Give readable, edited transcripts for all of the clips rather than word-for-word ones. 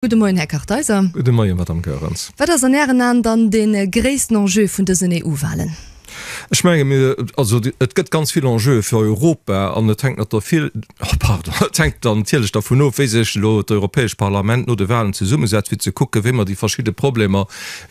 Gudde Moien, Här Kartheiser. Gudde Moien, Madame Goerens. Wat ass an Ären Aen dann dee gréissten Enjeu vun dësen EU-Wahlen? Ech menge mir, also et gëtt ganz vill Enjeue fir Europa an et hänkt nater vill, oh pardon, et hänkt dann natierlech dervun of, wéi sech elo d'Europäescht Parlament no de Wahlen zesummesetzt, fir ze kucken, wéi mer déi verschidde Problemer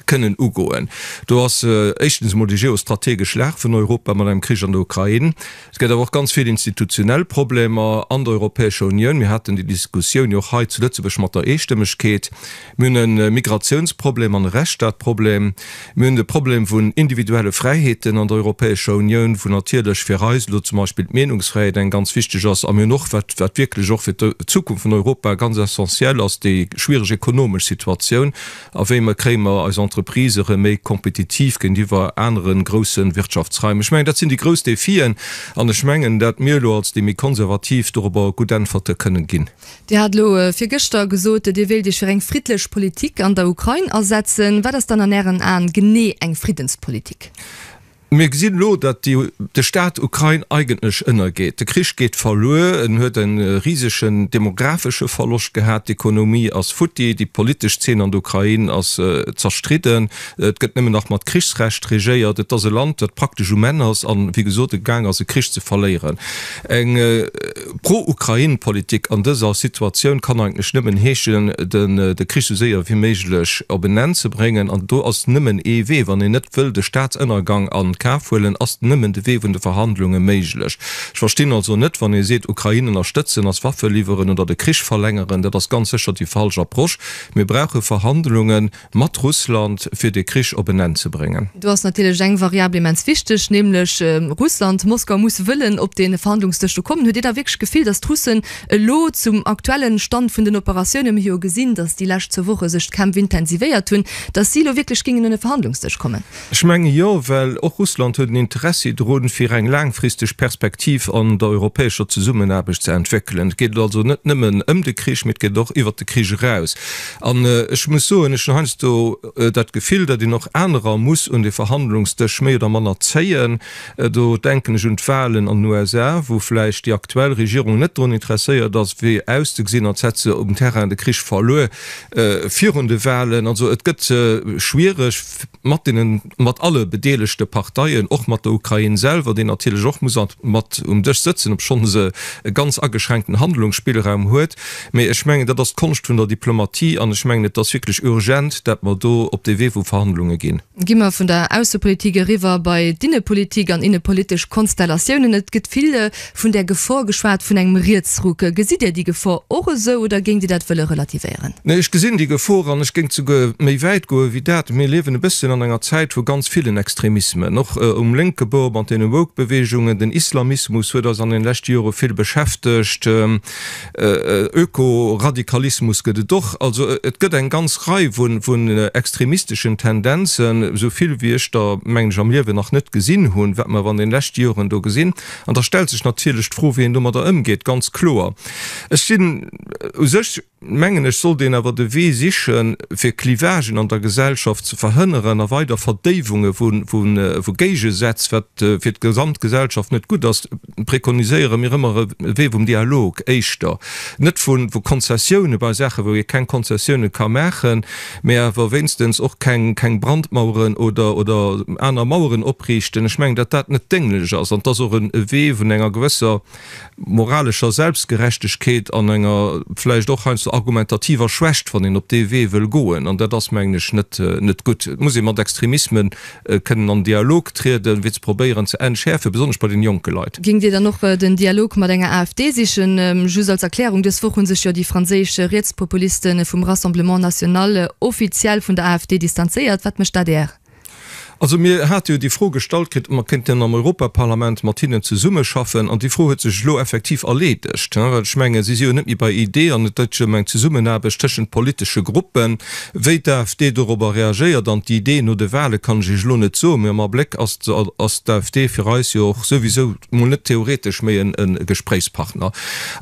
kënnen ugoen. Do ass éischtens emol déi geostrategesch Lag vun Europa mat engem Krich an der Ukrain. Et gëtt awer och ganz vill institutionell Problemer an der Europäescher Unioun. Mir haten déi Diskussioun jo och hei zu Lëtzebuerg mat der Eestëmmegkeet. Mir hunn e Migratiounsproblem an e Rechtsstaatproblem. Mir hunn de Problem vun individuelle Fräiheeten an der Europäescher Unioun, wou natierlech fir eis elo zum Beispill d'Meenungsfräiheet eng ganz wichteg ass. A mir hunn och, wat wat wierklech och fir d'Zukunft vun Europa ganz essentiell ass, déi schwiereg ekonomesch Situatioun. A wéi mer kréie mer eis Entreprisë rëm méi kompetitiv géintiwwer anere grousse Wirtschaftsraim? Ech mengen, dat sinn déi grouss Defien an ech mengen, dat mir elo als déi méi Konservativ dorobber gutt Äntwerte kënnen ginn. Dir hat elo virgëschter gesot, Dir wéilt Iech fir eng friddlech Politik an der Ukrain asetzen. Wat ass dann an Ären Aen genee eng Friddenspolitik? Mir gesinn elo, datt de Staat Ukrain eigentlech ënnergeet. De Krich geet verluer, en huet e risegen demographesche Verloscht gehat, d'Ekonomie ass futti, déi politesch Zeen an der Ukrain ass zerstridden, et gëtt nëmmen nach mat Krichsrecht regéiert. Et ass e Land, dat praktesch um Enn ass an, wéi gesot, et gaang ass e Krich ze verléieren. Eng Pro-Ukrain-Politik an dëser Situatioun kann eigentlech nëmmen heeschen, de Krich sou séier wéi méiglech op en Enn ze bréngen. An do ass nëmmen ee Wee, wann een net wëll de Staatsënnergang a Kaf huelen, ass nëmmen de Wee vun de Verhandlunge méiglech. Ech verstinn also net, wann ee seet, Ukrain ënnerstëtzen ass Waffe liwweren oder de Krich verlängeren. Dat ass ganz sécher déi falsch Approche. Mir brauche Verhandlungen. Mat Russland, fir de Krich op en Enn ze bréngen. Do ass natierlech eng Variabel immens wichteg, nämlech Russland. Moskau muss wëllen op dee Verhandlungsdësch do kommen. Hutt Dir da wierklech d'Gefill, datt d'Russen elo zum aktuellen Stand vun den Operatiounen, mir hu jo gesinn, datt déi lescht zwou Woche sech d'Kämpf intensivéiert hunn, datt si elo wierklech géingen un e Verhandlungsdësch kommen? Ech menge jo, well och Russland huet en Interessi drun, fir eng laangfristeg Perspektiv an der europäescher Zesummenaarbecht ze entwéckelen. Et geet also net nëmmen ëm de Krich, mee et geet och iwwert de Krich eraus. An ech muss soen, ech hunn heiansdo dat Gefill, datt een och anerer muss un de Verhandlungsdësch méi oder manner zéien. Do denken ech un d'Wahlen an den USA, wou vläicht déi aktuell Regierung net drun interesséiert ass, wéi auszegesinn, als hätt se um Terrain de Krich verluer virun de Wahlen. Also et gëtt schwiereg mat deenen, mat alle bedeelegte Parteien, och mat der Ukrain selwer, déi natierlech och muss mat um Dësch sëtzen, obschonn se e ganz ageschränkten Handlungsspillraum huet. Mee ech mengen, dat ass d'Konscht vun der Diplomatie an ech mengen, et ass wierklech urgent, dat mer do op dee Wee vu Verhandlunge ginn. Gi mer vun der Aussepolitik eriwwer bei d'Innepolitik an innepolitesch Konstellatiounen. Et gëtt vill vun där Gefor geschwat vun engem Rietsruck. Gesitt Dir déi Gefor och esou oder géingt Dir dat wëlle relativéieren? Nee, ech gesinn déi Gefor an ech géing souguer méi wäit goe wéi dat. Mir liewen e bësschen an enger Zäit vu ganz villen Extremismen, och um lénke Bord mat deene Woke-Beweegungen. Den Islamismus huet eis an den leschte Jore vill beschäftegt. Ökoradikalismus gëtt et och. Also et gëtt eng ganz Rei vun extremisteschen Tendenzen, esou vill wéi ech der, mengen ech, am Liewen nach net gesinn hunn, wat mer awer an den leschte Joren do gesinn. An da stellt sech natierlech d'Fro, wéi een domadder ëmgeet, ganz kloer. Ech sinn u sech, mengen ech, sollt een awer de Wee sichen, fir Clivagen an der Gesellschaft ze verhënneren a weider Verdéiwunge vu Géigesätz, wat fir d'gesamt Gesellschaft net gutt ass, prekoniséiere mir ëmmer e Wee vum Dialog éischter, net vu Konzessioune bei Saachen, wou ee keng Konzessioune ka maachen, mä awer wéinstens och keng Brandmaueren oder aner Maueren opriichten. Ech mengen, datt dat net dénglech ass an et ass och e Wee vun enger gewësser moralescher Selbstgerechtegkeet an enger vläicht och heiansdo argumentativer Schwächt, wann een op dee Wee wëll goen. An dat ass, mengen ech, net gutt. Et muss ee mat Extremismen kënnen an Dialog trieden, fir ze probéieren ze entschäerfen, besonnesch bei den jonke Leit. Géingt Dir dann och den Dialog mat enger AfD sichen? Just als Erklärung, Dës Woch hu sech jo déi franséisch Rietspopuliste vum Rassemblement National offiziell vun der AfD distanzéiert. Wat mécht d'ADR? Also mir hate jo déi Fro gestallt kritt, ob mer kéinten am Europaparlament mat hinnen zesummeschaffen. An déi Fro huet sech elo effektiv erleedegt, well ech mengen, si si jo net méi bei ID an et gëtt jo ëm eng Zesummenaarbecht tëschent politesche Gruppen. Wéi d'AfD dorobber reagéiert an d'Idee no de Wale kann ech Iech elo net soen, mee am Abléck ass d'AfD fir eis jo och souwisou mol net theoretesch méi e Gespréichspartner.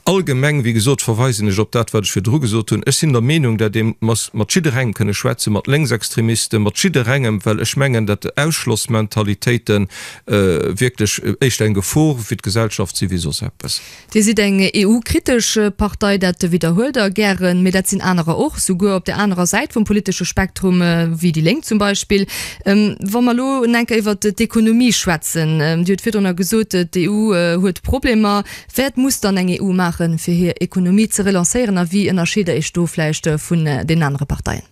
Allgemeng, wéi gesot, verweisen ech op dat, wat ech virdru gesot hunn. Ech sinn der Meenung, dat ee muss mat jidderengem kënne schwätzen, mat Lénksextremisten, mat jidderengem, well ech mengen, dat. Ausschlossmentalitéiten wierklech éischter eng Gefor fir d'Gesellschaft si wéi soss eppes. Dir sidd eng EU-kritesch Partei, dat widderhuelt Der gären, mee dat sinn anerer och, souguer op der anerer Säit vum politesche Spektrum, wéi déi Lénk zum Beispill. Wa mer elo enker iwwert d'Ekonomie schwätzen, Dir hutt virdrunner gesot, d'EU huet Problemer. Wat muss dann eng EU maachen, fir hir Ekonomie ze relancéieren a wéi ënnerscheet Der Iech do vläicht vun deenen anere Parteien?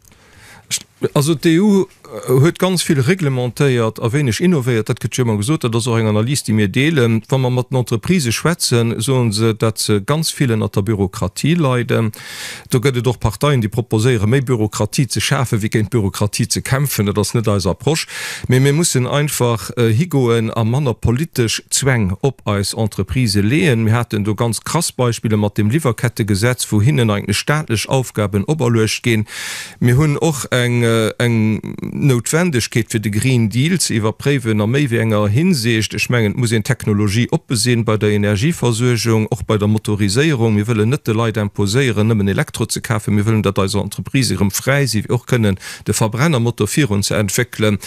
Also d'EU huet ganz vill reglementéiert a wéineg innovéiert, dat gëtt jo ëmmer gesot. Dat ass och eng Analys, déi mir deelen. Wa mer mat den Entreprisë schwätzen, soe se, datt se ganz vill ënnert der Bürokratie leiden. Do gëtt et och Parteien, déi proposéieren, méi Bürokratie ze schafen, wéi géint d'Bürokratie ze kämpfen. Dat ass net eis Approche. Mee mir mussen einfach higoen a manner politesch Zwäng op eis Entreprisë leeën. Mir haten do ganz krass Beispiller mat dem Liwwerkettegesetz, wou hinnen eigentlech staatlech Aufgaben operluecht ginn. Mir hunn och eng Noutwendegkeet, fir de Green Deal ze iwwerpréiwen a méi wéi enger Hinsicht. Ech mengen, et muss een technologieoppe sinn bei der Energieversuergung, och bei der Motoriséierung. Mir wëllen net de Leit imposéieren, nëmmen Elektro ze kafen. Mir wëllen, datt eis Entreprisë erëm fräi si fir och kënnen de Verbrennermotor virun ze entwéckelen.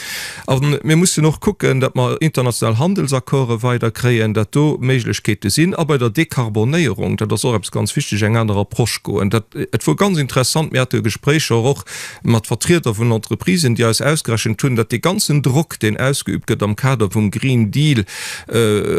A mir mussen och kucken, datt mer international Handelsaccorde weider kréien, datt do Méiglechkeete sinn. A bei der Dekarbonéierung, dat ass och eppes ganz Wichteg, eng aner Approche goen. Dat, et wor ganz interessant, mir hate Gespréicher och mat Vertrieder vun Entreprisen, déi eis ausgerechent hunn, datt dee ganzen Drock, deen ausgeübt gëtt am Kader vum Green Deal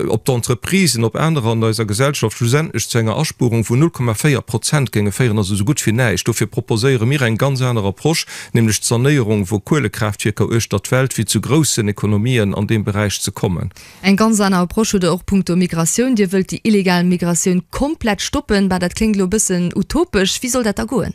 op d'Entreprisen, op anerer an eiser Gesellschaft, schlussendlech zu enger Aspuerung vun 0,4 Prozent géinge féieren, also esou gutt wéi näischt. Dofir proposéiere mir eng ganz aner Approche, nämlech d'Sanéierung vu Kuelekraaftwierker uechter d'Welt, fir zu groussen Ekonomien an deem Beräich ze kommen. Eng ganz aner Approche hutt Der och punkto Migratioun. Dir wëllt déi illegal Migratioun komplett stoppen. Bah, dat kléngt elo e bëssen utopesch. Wéi soll dat da goen?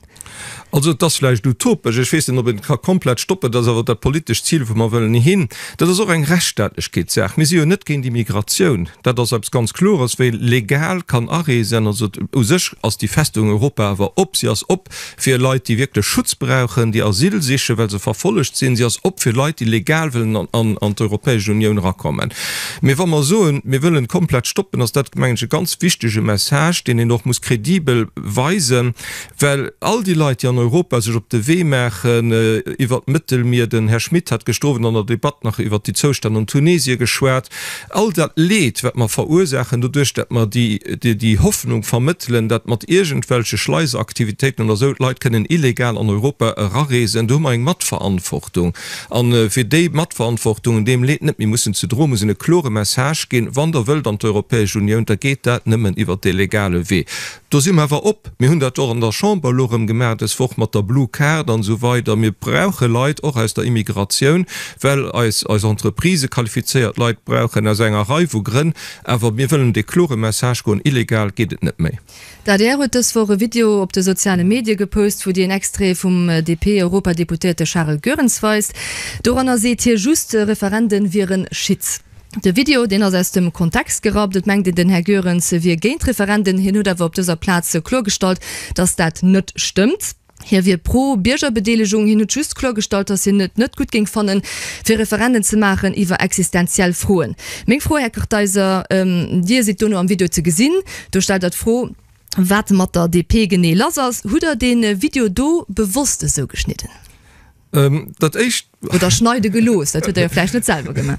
Also et ass vläicht utopesch, ech weess net, ob een et ka komplett stoppen. Dat ass awer dat politescht Zil, wou mer wëllen hin. Dat ass och eng Rechtsstaatlechkeetssaach. Mir si jo net géint Immigratioun, dat ass eppes ganz Klores. Wie legal kann areesen, also u sech ass déi Festung Europa awer op, si ass op fir Leit, déi wierklech Schutz brauchen, déi Asyl sichen, well se verfollegt sinn. Si ass op fir Leit, déi legal wëllen an d'Europäesch Unioun erakommen. Mee wa mer soen, mir wëllen komplett stoppen, ass dat, mengen ech, e ganz wichtege Message, deen een och muss kredibel weisen, well all déi Leit, déi an Europa sech op de Wee maachen iwwert d'Mëttelmier, den Här Schmit hat gëschter Owend an der Debatt nach iwwert déi Zoustänn an Tunesien geschwat, All dat Leed, wat mer verursaachen doduerch, dat mer déi Hoffnung vermëttelen, dat mat iergendwelche Schleiseraktivitéiten oder esou d'Leit kënnen illegal an Europa erareesen, do hu mer eng Matverantwortung. A fir déi Matverantwortung un deem Leed net méi mussen ze droen, muss een e klore Message ginn, Wann Der wëllt an d'Europäesch Unioun, da geet dat nëmmen iwwert dee legale Wee. Do si mer awer op. Mir hunn dat och an der Chamber elo erëm gemaach dës Woch mat der Blue Card an esou weider. Mir brauche Leit och aus der Immigratioun, well eis eis Entreprisë qualifizéiert Leit brauchen, aus enger Rei vu Grënn. Awer mir wëllen dee klore Message goen, Illegal geet et net méi. D'adr huet dës Woch e Video op de soziale Medie gepost, wou Dir en Extrait vum DP-Europadeputéierte Charel Goerens weist. Doranner seet hie just, Referenden wieren Shit. De Video, deen ass aus dem Kontext gerappt. Et mengt een, den Här Goerens wier géint Referenden. Hien huet awer op dëser Plaz kloergestallt, datt dat net stëmmt. Hie wier pro Biergerbedeelegung. Hien huet just kloergestallt, datt hien et net gutt géing fannen, fir Referenden ze maachen iwwer existenziell Froen. Meng Fro, Här Kartheiser, Dir sidd dono am Video ze gesinn, do stellt Der d'Fro, wat mat der DP genee lass ass. Hutt Der dee Video do bewosst esou geschnidden? Dat éischt. Oder schneide gelooss, dat huet Der jo vläicht net selwer gemaach.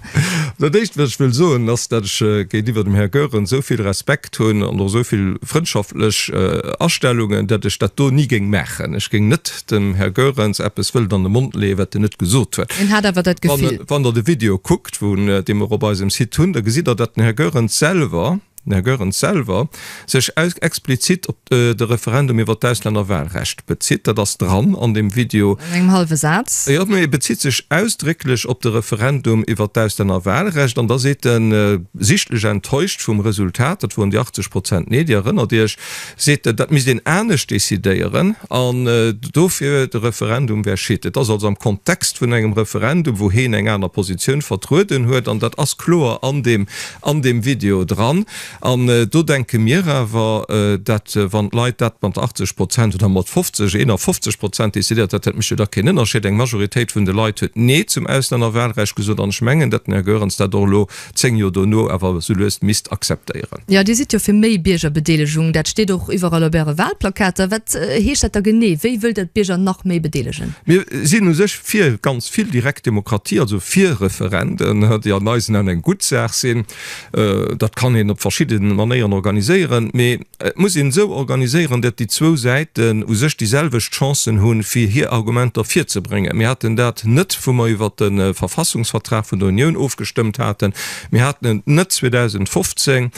Dat éischt, wat ech wëll soen, ass, datt ech géintiwwer dem Här Goerens esou vill Respekt hunn an och esou vill frëndschaftlech Astellungen, datt ech dat do ni géing maachen. Ech géing net dem Här Goerens eppes wëllen an de Mond leeën, wat en net gesot huet. En hat awer dat Gefill. Wann Der de Video kuckt, wou, dee mer op eisem Site hunn, da gesitt Der, datt den Här Goerens selwer, den Här Goerens selwer sech explizit op de Referendum iwwer d'Auslännerwahlrecht bezitt. Dat ass dran an deem Video. An engem hallwe Saz. Jo, mee e bezitt sech ausdrécklech op de Referendum iwwer d'Auslännerwahlrecht. An da seet en, sichtlech enttäuscht vum Resultat, dat woren déi 80 Prozent Nee, Dir erënnert Iech, seet en, dat misst een anescht decidéieren an dofir de Referendum wär Schitt. Et ass also am Kontext vun engem Referendum, wou heen eng aner Positioun vertrueden huet, an dat ass kloer an deem an deem Video dran. An do denke mir awer, dat wann d'Leit dat mat 80 Prozent oder mat 50, 51 Prozent decidéiert, dat dat mécht jo da keen Ënnerscheed. Eng Majoritéit vun de Leit huet Nee zum Auslännerwahlrecht gesot an ech mengen, dat den Här Goerens dat och elo 10 Joer dono awer esou lues misst akzeptéieren. Jo, Dir sidd jo fir méi Biergerbedeelegung. Dat steet och iwwerall op Äre Wahlplakater. Wat heescht dat da genee? Wéi wëllt Der d'Bierger nach méi bedeelegen? Mir sinn u sech fir ganz vill direkt Demokratie, also fir Referenden, déi an eisen Aen eng gutt Saach sinn. Dat kann een op verschidde Manéieren organiséieren, mee et muss een esou organiséieren, datt déi zwou Säiten u sech déi selwecht Chancen hunn, fir hir Argumenter virzebréngen. Mir haten dat net, wou mer iwwert de Verfassungsvertrag vun der Unioun ofgestëmmt haten. Mir haten et net 2015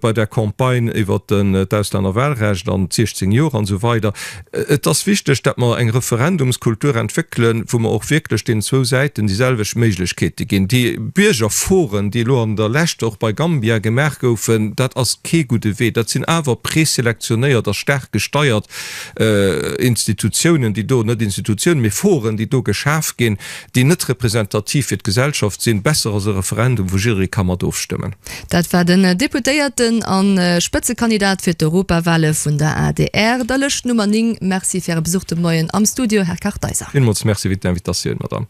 bei der Campagne iwwert d'Auslännerwahlrecht an d'16 Joer an esou weider. Et ass wichteg, datt mer eng Referendumskultur entwéckelen, wou mer och wierklech deenen zwou Säiten déi selwecht Méiglechkeete ginn. Déi Biergerforen, déi elo an der Lescht och bei Gambia gemaach goufen, dat ass kee gudde Wee. Dat sinn awer preselektionéiert a staark gesteiert Institutiounen, déi do, net Institutiounen, mee Foren, déi do geschaf ginn, déi net representativ fir d'Gesellschaft sinn. Besser ass e Referendum, wou jidderee ka mat ofstëmmen. Dat war den Deputéierten a Spëtzekandidat fir d'Europawale vun der adr, der Lëscht Nummer 9. Merci fir Äre Besuch de Moien am Studio, Här Kartheiser. Villmools Merci fir d'Invitatioun, Madame.